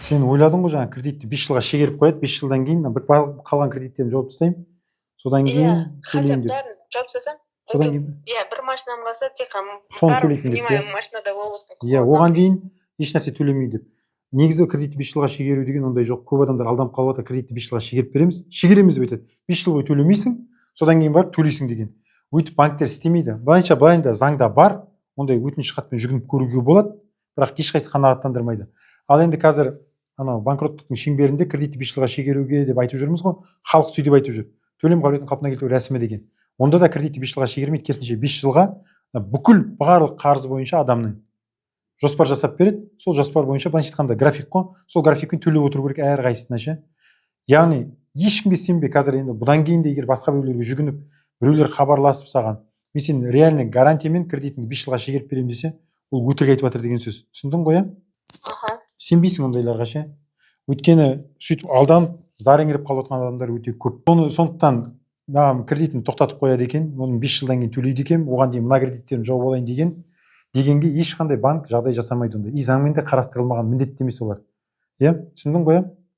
Сен ойладың ғой, жаңағы кредитті 5 жылға шегеріп қояды, 5 жылдан кейін бір қалған кредиттерімді жауып тастаймын, содан Иә, кейін хотя төлеймін бы деп. Бәрін жауып тастасам. Содан кейін Иә, бір машинам қалса, тек қана соны бар төлейтін деп, внимание иә. Машинада болсын. Иә, оған дейін ешнәрсе төлемейді деп. Негізі кредитті 5 жылға шегеру деген ондай жоқ. Көп адамдар алданып қалып жатыр. Кредитті 5 жылға шегеріп береміз, шегереміз деп айтады, 5 жыл бойы төлемейсің, содан кейін барып төлейсің деген. Өйтіп банктер істемейді. Былайынша, былайында заңда бар, ондай өтініш хатпен жүгініп көруге болады, бірақ ешқайсысы қанағаттандырмайды. Ал енді қазір анау банкроттықтың шеңберінде кредитті 5 жылға шегеруге деп айтып жүрміз ғой, халық сөйтіп айтып жүр, төлем қабілетін қалпына келтіру рәсімі деген. Онда да кредитті 5 жылға шегермейді, керісінше, 5 жылға бүкіл барлық қарызы бойынша адамның жоспар жасап береді. Сол жоспар бойынша, былайша айтқанда, график қой, сол графикпен төлеп отыру керек әрқайсысына ше. Яғни ешкімге сенбе қазір. Енді бұдан кейін де егер басқа біреулерге жүгініп, біреулер хабарласып саған, мен сен реальный гарантиямен кредитіңді 5 жылға шегеріп беремін десе, ол өтірік айтып жатыр деген сөз. Түсіндің ғой, иә? Аха. Сенбейсің ондайларға ше, өйткені сөйтіп алданып, зар еңіреп қалып жатқан адамдар өте көп. Соны, сондықтан маған кредитін тоқтатып қояды екен, оны 5 жылдан кейін төлейді екен, оған дейін мына кредиттерімді жауып алайын дегенге ешқандай банк жағдай жасамайды ондай. И заңмен де қарастырылмаған, міндетті емес олар, иә. Түсіндің ғой, иә?